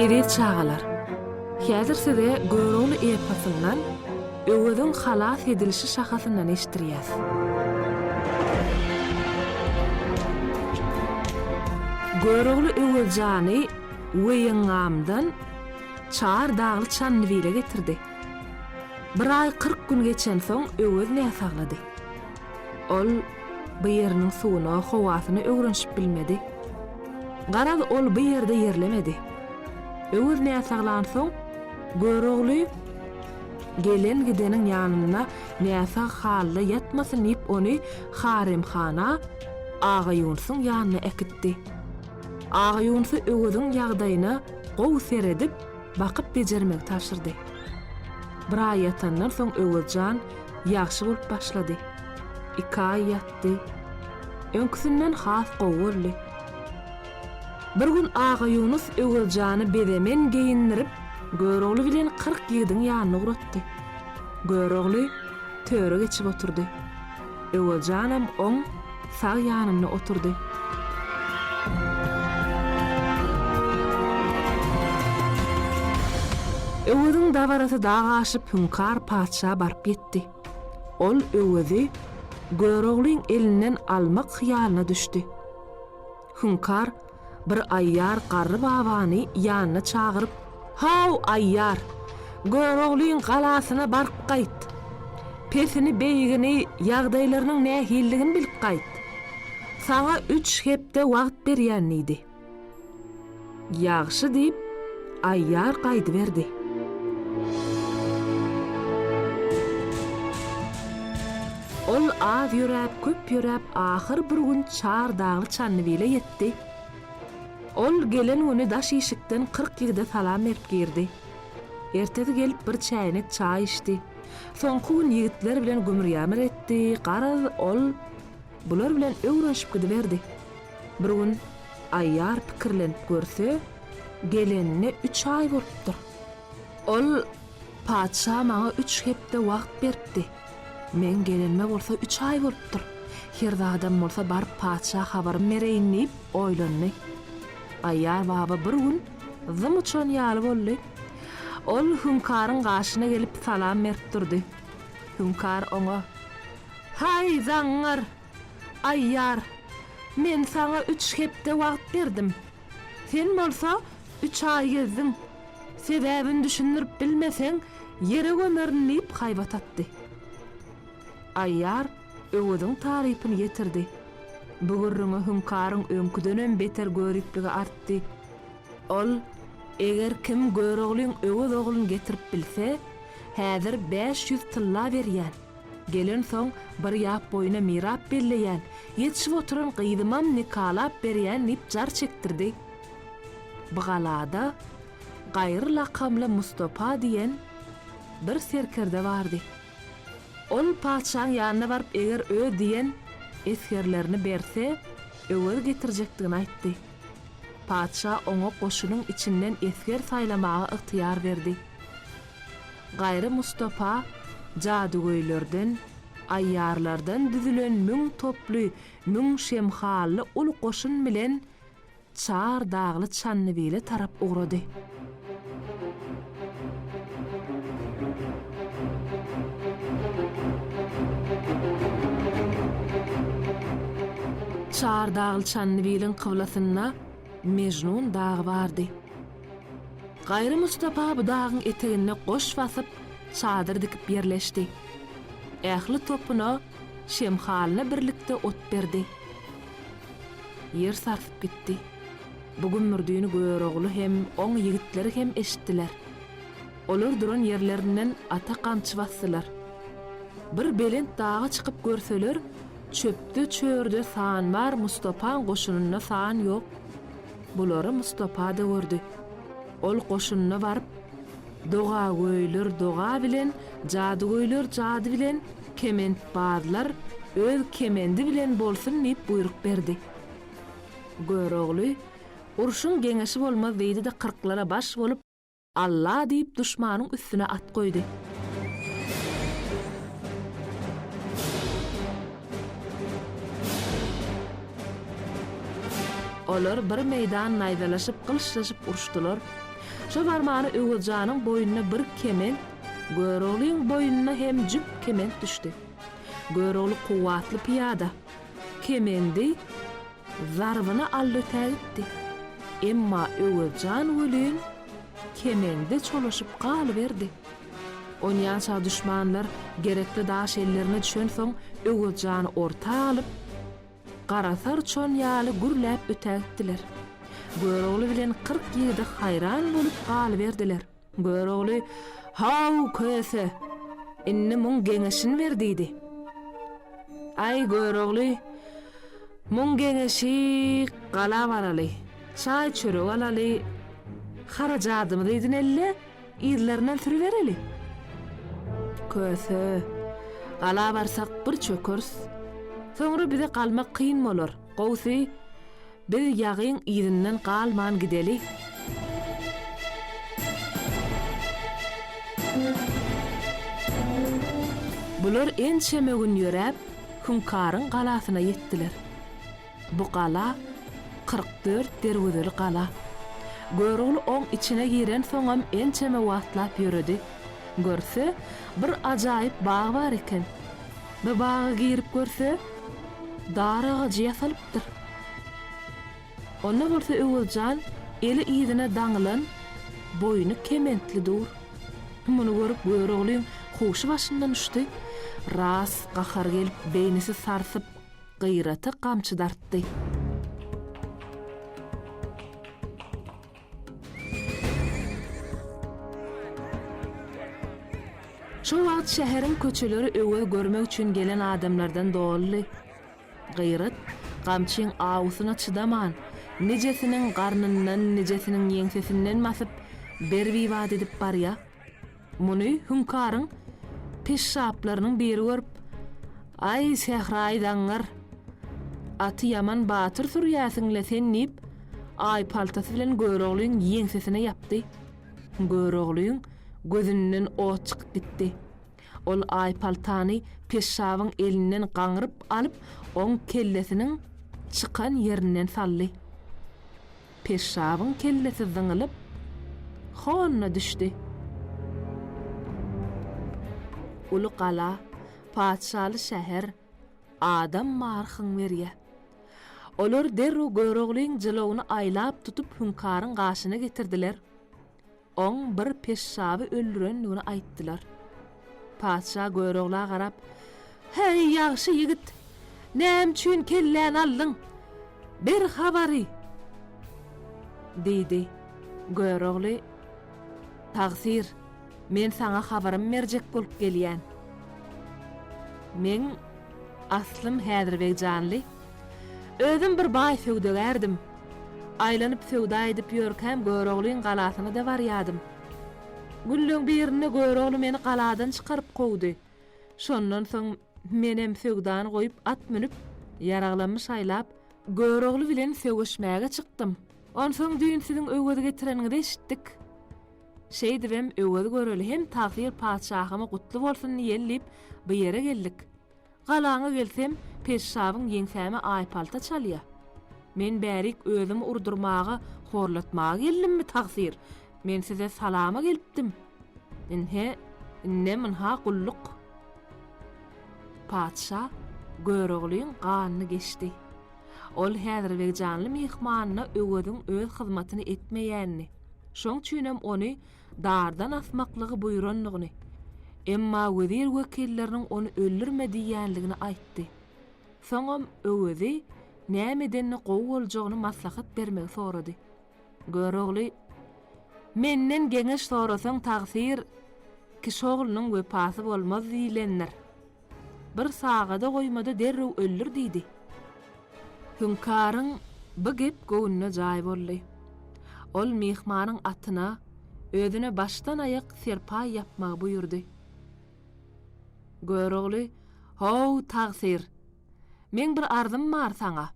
Eziz çagalar, häzir size Görogly eposyndan Öweziň halas edilişi şahasyndan eşitdirýäs. Görogly Öwezjany Weýeňňamdan Çar dagly Çanlybile getirdi. Bir aý 40 gün geçensoň Öwez näsaglady. Ol bu ýeriniň suwuna, howasyna öwrenişip bilmedi. Garaz, ol bu ýerde ýerlemedi. Öwez näsaglansoň, Görogly gelen-gideniň ýanynda näsag halda ýatmasyn diýip ony haremhana Agaýunusyň ýanyna äkitdi. Agaýunusy Öweziň ýagdaýyna gowy seredip, bakyp bejermegi tabşyrdy. Bir aý ýatandan soň Öwez jan ýagşy bolup başlady. Iki aý ýatdy. Öňküsinden has gowy boldy. Bir gün Agaýunus Öwezjany bezemen geýindirip, Görogly bilen 40 ýigidiň ýanyna ugratdy. Görogly töre geçip oturdy. Öwezjanam oň sag ýanynda oturdy. Öweziň dabarasy dag aşyp Hüňkar patyşa baryp ýetdi. Ol Öwezi Göroglyň elinden almak hyýalyna düşdi. Hüňkar bir aýýar garry babany ýanyna çagyryp, Haw, aýýar! Göroglyň galasyna baryp gaýt. Pesini-beýigini, ýagdaýlarynyň nähilidigini bilip gaýt. Saňa üç hepde wagt berýän diýdi. Ýagşy diýip, aýýar gaýdyberdi. Ol az ýöräp, köp ýöräp, ahyr bir gün Çar dagly Çandybile ýetdi. Ol gelen güni daş işikden 40 ýigide salam berip girdi. Ertesi gelip bir çäýnek çaý içdi. Soňky gün ýigitler bilen gümür-ýamyr etdi, garaz, ol bular bilen öwrenişip gidiberdi. Bir gün Aýýar pikirlenip görse, gelenine üç aý bolupdyr. Ol, Patyşa maňa üç hepde wagt beripdi. Meň gelenime bolsa üç aý bolupdyr. Her zadam bolsa baryp patyşa habarym bereýin diýip oýlandy. Aýýar baba bir gün zym uçan ýaly boldy. Ol Hüňkaryň gaşyna gelip salam berip durdy. Hüňkar oňa, Haý, zaňňar! Aýýar, men saňa üç hepde wagt berdim. Sen bolsa üç aý gezdiň. Sebäbini düşündirip bilmeseň, ýere gömerin diýip haýbat atdy. Aýýar Öweziň tarypyny ýetirdi. Bu gürrüňe Hüňkaryň öňküdenem beter görüpligi artdy. Ol, Eger kim Göroglyň Öwez ogluny getirip bilse, häzir 500 tylla berýän. Gelensoň bir ýap boýuna mirap belleýän, ýetişip oturan gyzymam nikalap berýän diýip jar çekdirdi. Bu galada Gaýry lakamly Mustapa diýen bir serkerde bardy. Ol patyşaň ýanyna baryp eger öz diýen esgerlerini berse, öwez getirjekdigini aýtdy. Patyşa oňa goşunyň içinden esger saýlamaga ygtyýar berdi. Gaýry Mustapa jadygöýlerden, aýýarlardan düzülen müň toply, müň şemhally uly goşun bilen Çar dagly Çandybile tarap ugrady. Çar dagly Çandybiliň kyblasynda Mejnun dagy bardy. Gaýry Mustapa bu dagyň eteginde goş basyp, çadyr dikip ýerleşdi. Ähli topuna, şemhalyna birlikde ot berdi. Ýer sarsyp gitdi. Bu gümmürdini Görogly hem, oň ýigitleri hem eşitdiler. Olar duran ýerlerinden ata gamçy basdylar. Bir belent daga çykyp görseler, çöpde-çörde san bar, Mustapaň goşunynda san ýok. Bulary Mustapa-da gördi. Ol goşunyna baryp, Dogagöýler doga bilen, jadygöýler jady bilen, kementbazlar öz kemendi bilen bolsun diýip buýruk berdi. Görogly, Urşuň geňeşi bolmaz diýdi-de kyrklara baş bolup, Alla diýip duşmanyň üstüne at goýdy. Olar bir meýdan naýzalaşyp, gylyçlaşyp uruşdylar. Şo barmana Öwez janyň boýnuna bir kement, Göroglyň boýnuna hem jüp kement düşdi. Görogly kuwwatly pyýada. Kemendi zarbyna aldy ötägitdi. Emma Öwez jan welin kemende çolaşyp galyberdi. Onýança duşmanlar gerekli daş ellerine düşensoň Öwez jany orta alyp, garasar çon ýaly gürläp ötägitdiler. Görogly bilen 40 ýigidi haýran bolup galyberdiler. Görogly, Haw, Köse, indi muň geňeşini ber diýdi. Aý, Görogly, muň geňeşi gala baraly, çaý-çörek alaly, harajadymyzy edineli-de, yzlaryndan sürübereli. Köse, gala barsak bir çökeris. Soňra bize galmak kyn bolar. Gowusy, Biz ýagyň yzyndan galman gideli. Bular ençeme gün ýöräp, Hüňkaryň galasyna ýetdiler. Bu gala 44 derwezeli gala. Görogly oň içine girensoňam ençeme wagtlap ýöredi. Görse, bir ajaýyp bag bar eken. Bu baga girip görse, dar agajy ýasalypdyr. Onda bolsa Öwez jan eli yzyna daňylan, boýny kementli dur. Muny görüp Göroglyň huşy başyndan uçdy. Ras gahary gelip beýnisi sarsyp, Gyrata gamçy dartdy. Şo wagt şäheriň köçeleri Öwez görmek üçin gelen adamlardan doludy. Gyrat gamçyň awusyna çydaman, nijesiniň garnyndan, nijesiniň ýeňsesinden basyp, ber-bibat edip barýa. Muny Hüňkaryň peşşaplarynyň biri görüp, Aý, sähraýy zaňňar, aty ýaman batyr sürýäsiň-le sen diýip, aýpaltasy bilen Göroglyň ýeňsesine ýapdy. Göroglyň gözünden ot çykyp gitdi. Ol aýpaltany peşşabyň elinden gaňryp alyp, oň kellesiniň çykan ýerinden saldy. Peşşabyň kellesi zyňylyp, honna düşdi. Uly gala, patyşaly şäher, adam marhyň berýä. Olar derrew Göroglyň jylawyny aýlap tutup Hüňkaryň gaşyna getirdiler. Oň bir peşşaby öldürendigini aýtdylar. Patyşa Görogla garap, Häý, ýagşy ýigit, näme üçin kelläni aldyň? Ber habary! Diýdi. Görogly, Tagsyr, men saňa habarym berjek bolup gelýän. Meň aslym häzirbegjanly. Özüm bir baý söwdagärdim. Aýlanyp söwda edip ýörkäm Göroglyň galasyna-da barýadym. Günleň birinde Görogly meni galadan çykaryp kowdy. Şondan soň menem söwdany goýup at münüp, ýaraglammy şaýlap, Görogly bilen söweşmäge çykdym. Onsoň düýn siziň Öwezi getireniňizi eşitdik. Şeýdibem Öwezi göreli hem tagsyr patyşahyma gutly bolsun diýeli diýip bu ýere geldik. Galaňa gelsem, peşşabyň ýeňsäme aýpalta çalýa. Men bärik özümi urdurmaga, horlatmaga geldimmi, tagsyr? Men size salama gelipdim. Inhe, indem ynha gulluk. Patyşa Göroglyň ganyny geçdi. Ol häzirbegjanly myhmanyna Öweziň öz hyzmatyny etmeýänini, şoň üçinem ony dardan asmaklygy buýrandygyny, emma wezir-wekilleriniň ony öldürme diýýänligini aýtdy. Soňam Öwezi näme edende gowy boljagyny maslahat bermegi sorady. Görogly, Menden geňeş sorasaň tagsyr, kişi oglunyň wepasy bolmaz diýlendir. Bir sagada goýmada derrew öldür diýdi. Hüňkaryň bu gep göwnüne jaý boldy. Ol myhmanyň atyna, özüne başdan-aýak serpaý ýapmagy buýurdy. Görogly, How, tagsyr! Meň bir arzym bar saňa.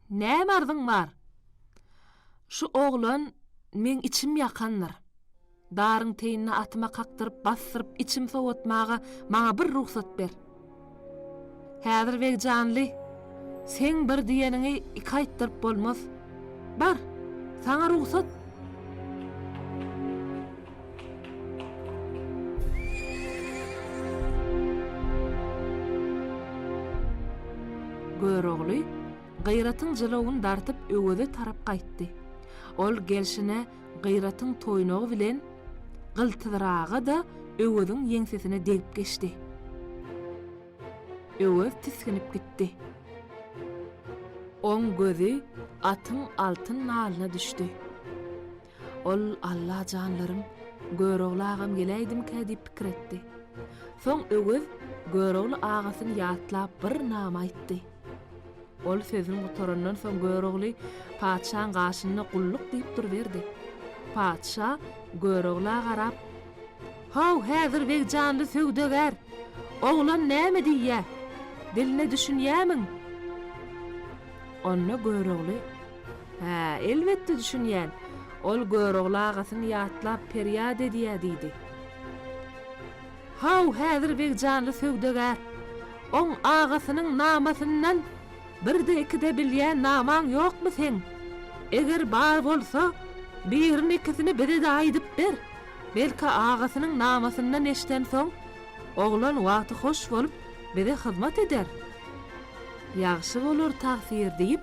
Näme arzyň bar? Şu oglan meň içim ýakandyr. Daryň teýinde atyma kakdyryp, basdyryp, içim sowatmaga maňa bir rugsat ber. Häzir Begjanly, seň bir diýeniňi iki aýtdyryp bolmaz. Bar, saňa rugsat! Görogly Gyratyň jylawuny dartyp Öweze tarap gaýtdy. Ol gelşine Gyratyň toýnagy bilen gyltyzraga-da Öweziň ýeňsesine degip geçdi. Öwez tisginip gitdi. Oň gözi atyň altyn nalyna düşdi. Ol Alla janlarym, Görogly agam geläýdimikä diýip pikir etdi. Soň Öwez Görogly agasyny ýatlap bir nama aýtdy. Ol sözüni gutarandan soň Görogly patyşaň gaşynda gulluk diýip duruberdi. Patyşa Görogla garap, How, häzir begjanly söwdagär, oglan näme diýýä? Diline düşünýämiň? Onda Görogly, Hä, elbetde düşünýän. Ol Görogly agasyny ýatlap perýat edýä diýdi. How, häzir begjanly söwdagär, oň agasynyň namasyndan birde-ikide bilýän namaň ýokmy seň? Eger bar bolsa, birini-ikisini bize-de aýdyp ber. Belki agasynyň namasyndan eşdensoň, oglan wagty hoş bolup, bize hyzmat eder. Ýagşy bolar tagsyr diýip,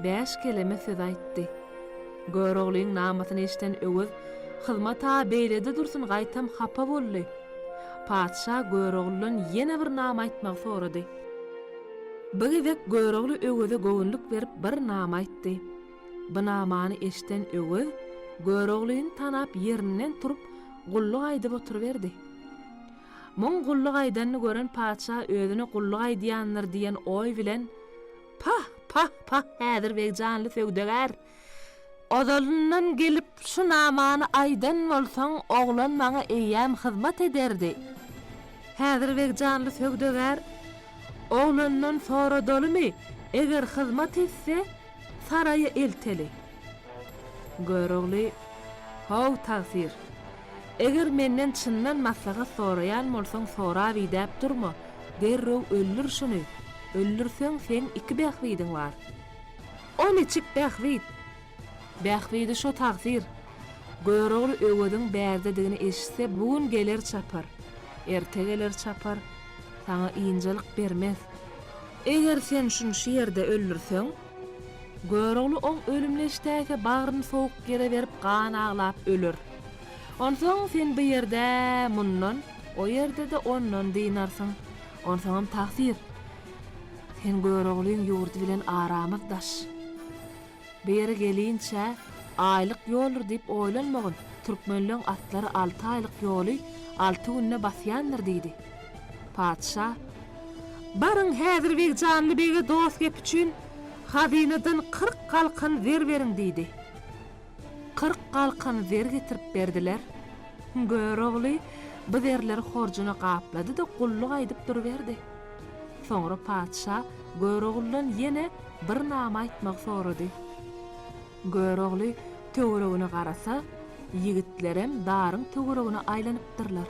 bäş keleme söz aýtdy. Göroglyň namasyny eşden Öwez hyzmat-a beýlede dursun gaýtam hapa boldy. Patyşa Göroglydan ýene bir nama aýtmagy sorady. Bu gezek Görogly Öweze göwünlik berip bir nama aýtdy. Bu namany eşden Öwez Göroglyny tanap ýerinden turup gulluk aýdyp oturyberdi. Muň gulluk aýdanyny gören patyşa özüne gulluk aýdýandyr diýen oý bilen, Pah, pah, pah, häzir begjanly söwdagär! Ozalyndan gelip şu namany aýdan bolsaň, oglan maňa eýýäm hyzmat ederdi. Häzir begjanly söwdagär, Oglandan soradalymy, eger hyzmat etse, saraýa elteli. Görogly, How, tagsyr! Eger menden çyndan maslahat soraýan bolsaň sorap-idäp durma, derrew öldür şuny, öldürseň seň iki bähbidiň bar. O niçik bähbit? Bähbidi şo tagsyr. Görogly Öweziň bärdedigini eşitse bu gün geler çapar, erte geler çapar, saňa ynjalyk bermez. Eger sen şuny şu ýerde öldürseň, Görogly oň ölümini eşidäýse bagryny sowuk ýere berip gan aglap öler. Onsoň sen bu ýerde mundan, o ýerde-de ondan dynarsyň. Onsoňam tagsyr, sen Göroglyň ýurdy bilen aramyz daş. Bu ýere gelinçä aýlyk ýoldur diýip oýlanmagyn, türkmenleň atlary alty aýlyk ýoly alty günde basýandyr diýdi. Patyşa, Baryň häzir Begjanly bege dost gepi üçin hazynadan 40 galkan zer beriň diýdi. 40 galkan zer getirip berdiler. Görogly bu zerleri horjuna gaplady-da gulluk aýdyp duruberdi. Soňra patyşa Görogludan ýene bir nama aýtmagy sorady. Görogly töweregine garasa, ýigitlerem daryň töweregine aýlanypdyrlar.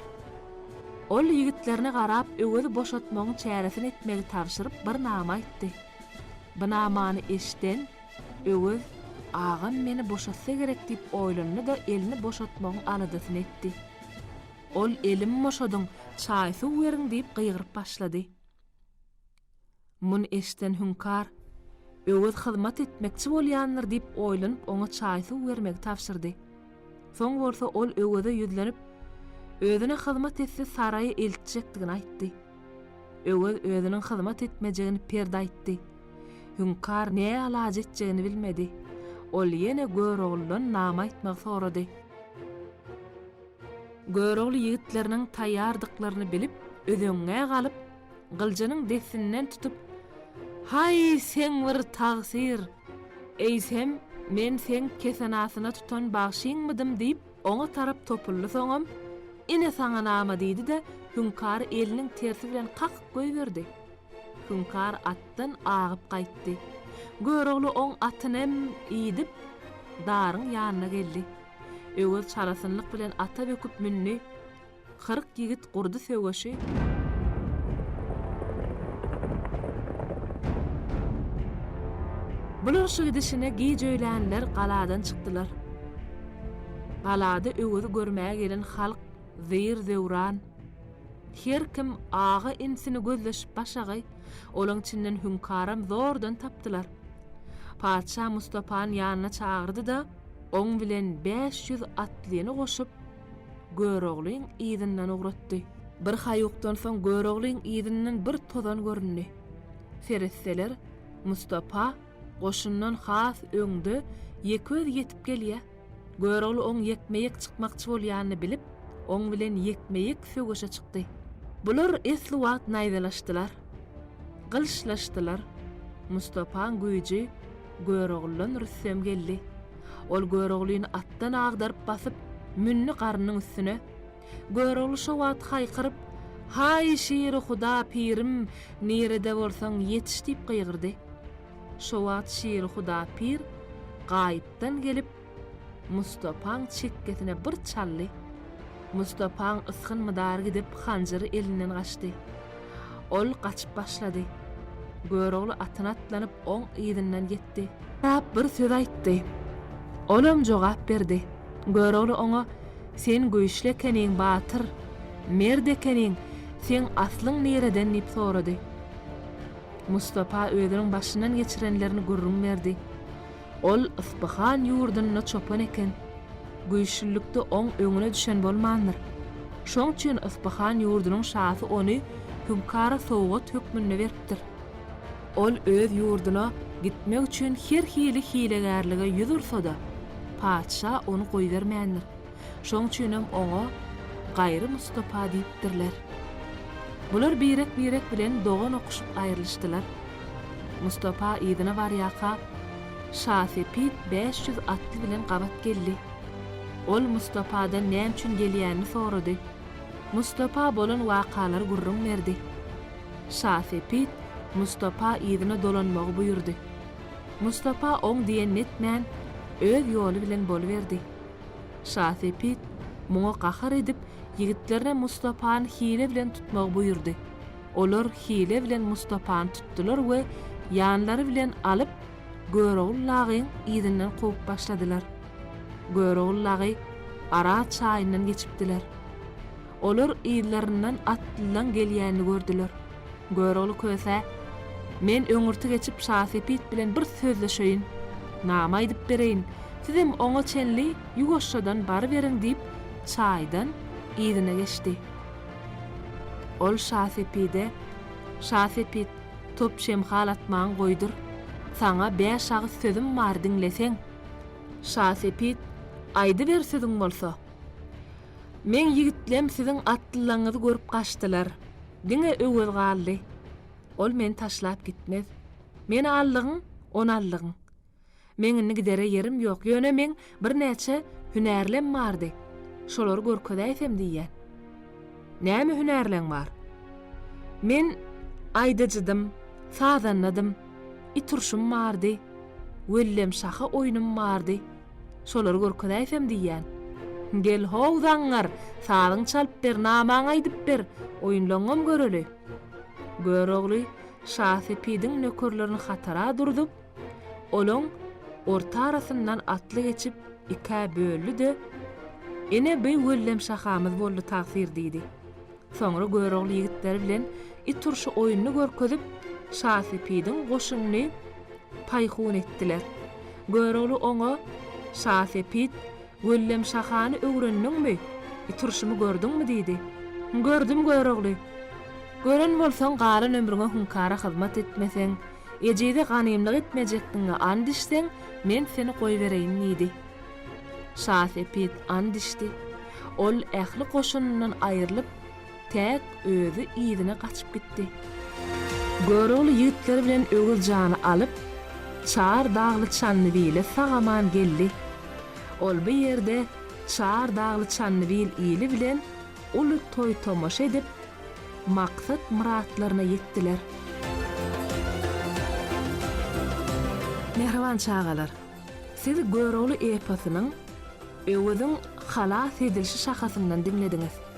Ol ýigitlerine garap Öwezi boşatmagyň çäresini etmegi tabşyryp bir nama aýtdy. Bu namany eşden Öwez, Agam meni boşatsa gerek diýip oýlandy-da elini boşatmagyň aladasyny etdi. Ol Elim boşadyň, çaý-suw beriň diýip gygyryp başlady. Muny eşden Hüňkar, Öwez hyzmat etmekçi bolýandyr diýip oýlanyp oňa çaý-suw bermegi tabşyrdy. Soň bolsa ol Öweze ýüzlenip, özüne hyzmat etse saraýa eltjekdigini aýtdy. Öwez özüniň hyzmat etmejegini pert aýtdy. Hüňkar ne alaç etjegini bilmedi. Ol ýene Görogludan nama aýtmagy sorady. Görogly ýigitleriniň taýýardyklaryny bilip, özeňňä galyp, gylyjynyň destinden tutup, Haý, seň bir tagsyr! Eýsem, men seň kesenasyna tutan bagşyňmydym diýip, oňa tarap topuldy soňam, Ine saňa nama diýdi-de, Hüňkary eliniň tersi bilen kakyp goýberdi. Hüňkar atdan agyp gaýtdy. Görogly oň atynym iýdip, daryň ýanyna geldi. Öwez çalasynlyk bilen ata böküp mündi. 40 ýigit gurdy söweşi. Bular şu gidişine gij öýlänler galadan çykdylar. Galada Öwezi görmäge gelen halk zir-zöwran. Her kim aga-inisini gözleşip başagaý, olaň içinden Hüňkaram zordan tapdylar. Patyşa Mustapany ýanyna çagyrdy-da, oň bilen 500 atlyny goşup, Göroglyň yzyndan ugratdy. Bir haýukdan soň Göroglyň yzyndan bir tozan göründi. Seretseler, Mustapa goşundan has öňde ýeke özi ýetip gelýär. Görogly oň ýekme-ýek çykmakçy bolýanyny bilip, oň bilen ýekme-ýek söweşe çykdy. Bular esli wagt naýzalaşdylar. Gylyçlaşdylar. Mustapaň güýji Görogludan rüstem geldi. Ol Göroglyny atdan agdaryp basyp, mündi garnynyň üstüne. Görogly şo wagt haýkyryp, Haý, şiri Huda pirim, nirede bolsaň ýetiş diýip gygyrdy. Şo wagt şiri Huda pir gaýypdan gelip, Mustapaň çekgesine bir çaldy. Mustapaň ysgyn-mydary gidip, hanjary elinden gaçdy. Ol gaçyp başlady. Görogly atyna atlanyp, oň yzyndan ýetdi. Tap bir söz aýtdy. Olam jogap berdi. Görogly oňa, Sen güýçli ekeniň, batyr, mert ekeniň, seň aslyň nireden diýip sorady. Mustapa özüniň başyndan geçirenlerini gürrüň berdi. Ol Yspyhan ýurdunda çopan eken. Güýçlülikde oň öňüne düşen bolmandyr. Şoň üçin Yspyhan ýurdunyň şasy ony Hüňkara sowgat hökmünde beripdir. Ol öz ýurduna gitmek üçin her hili hilegärlige ýüz ursa-da, patyşa ony goýbermändir. Şoň üçinem oňa Gaýry Mustapa diýipdirler. Bular birek-birek bilen dogan okuşyp aýrylyşdylar. Mustapa yzyna barýarka, Şasepit 500 atly bilen gabat geldi. Ol Mustapadan näme üçin gelýänini sorady. Mustapa bolan wakalary gürrüň berdi. Şasepit Mustapa yzyna dolanmagy buýurdy. Mustapa oň diýenini etmän, öz ýoly bilen boluberdi. Şasepit muňa gahar edip, ýigitlerine Mustapany hile bilen tutmagy buýurdy. Olar hile bilen Mustapany tutdular we ýanlary bilen alyp, Görogly lagyň yzyndan kowup başladylar. Görogly lagy Araz çaýyndan geçipdiler. Olar yzlaryndan atlylaň gelýänini gördüler. Görogly kösä, Men öňürti geçip Şasepit bilen bir sözleşeýin. Nama aýdyp bereýin. Sizem oňa çenli ýuwaşjadan baryberiň diýip, çaýdan yzyna geçdi. Ol Şasepide, Şasepit, top şemhal atmaňy goýdur. Saňa bäş agyz sözüm bar, diňleseň. Şasepit, Aýdyber sözüň bolsa. Meň ýigitlem siziň atlylaňyzy görüp gaçdylar. Diňe Öwez galdy. Ol meni taşlap gitmez. Meni aldygyň, ony aldygyň. Meň indi gidere ýerim ýok, ýöne meň birnäçe hünärlem bardy. Şolary görkezäýsem diýýän. Näme hünärleň bar? Men aýdyjydym, sazandadym, it urşum bardy, wellemşaha oýnum bardy. Şolary görkezäýsem diýýän. Gel how zaňňar, sazyň çalyp ber, namaňy aýdyp ber, oýunlaňňam göreli. Görogly Şasepidiň nökerlerini hatara durzup, olaň orta arasyndan atly geçip ikä böldi-de, Ine bi wellemşahamyz boldy tagsyr diýdi. Soňra Görogly ýigitleri bilen it urşy oýnuny görkezip, Şasepidiň goşunyny paýhun etdiler. Görogly oňa, Şasepit, Wellemşahany öwrendiňmi? It urşumy gördüňmi? diýdi. Gördüm, Görogly. Gören bolsaň, galan ömrüňe Hüňkara hyzmat etmeseň, ejize ganymlyk etmejekdigiňe and içseň, men seni goýbereýin diýdi. Şasepit and içdi. Ol ähli goşunyndan aýrylyp, täk özi yzyna gaçyp gitdi. Görogly ýigitleri bilen Öwez jany alyp, Çar dagly Çandybile sag-aman geldi. Ol bu ýerde Çar dagly Çandybil ili bilen uly toý-tomaşa edip, maksat-myratlaryna ýetdiler. Mähriban çagalar, siz Görogly eposynyň Öweziň halas edilişi şahasyndan diňlediňiz.